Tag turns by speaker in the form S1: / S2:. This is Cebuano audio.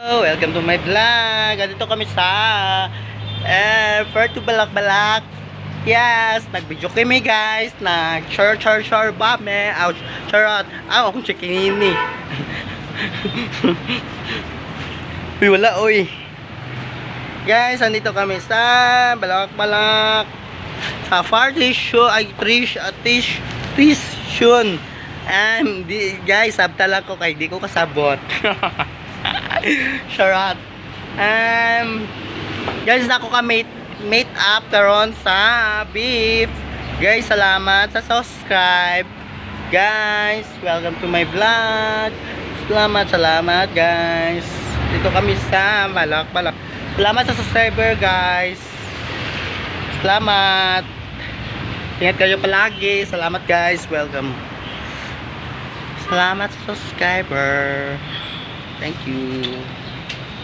S1: Welcome to my vlog. Dito kami sa Puerto Balak-Balak. Yes, nag-video kami, guys. Nag char char char ba me? Ouch, charot. Ah, akong chikinini. Uy, wala oy. Guys, andito kami sa Balak-Balak. Sa Fartisho ay Trish at Tish Tishun. Di, guys, sabta lang ko kay di ko kasabot. Charot. Guys, nako ka mate mate up karon sa beef. Guys, salamat sa subscribe. Guys, welcome to my vlog. Salamat, salamat, guys. Dito kami sa Balak Balak. Salamat sa subscriber, guys. Salamat. Ingat kayo palagi. Salamat, guys. Welcome. Salamat sa subscriber. Thank you.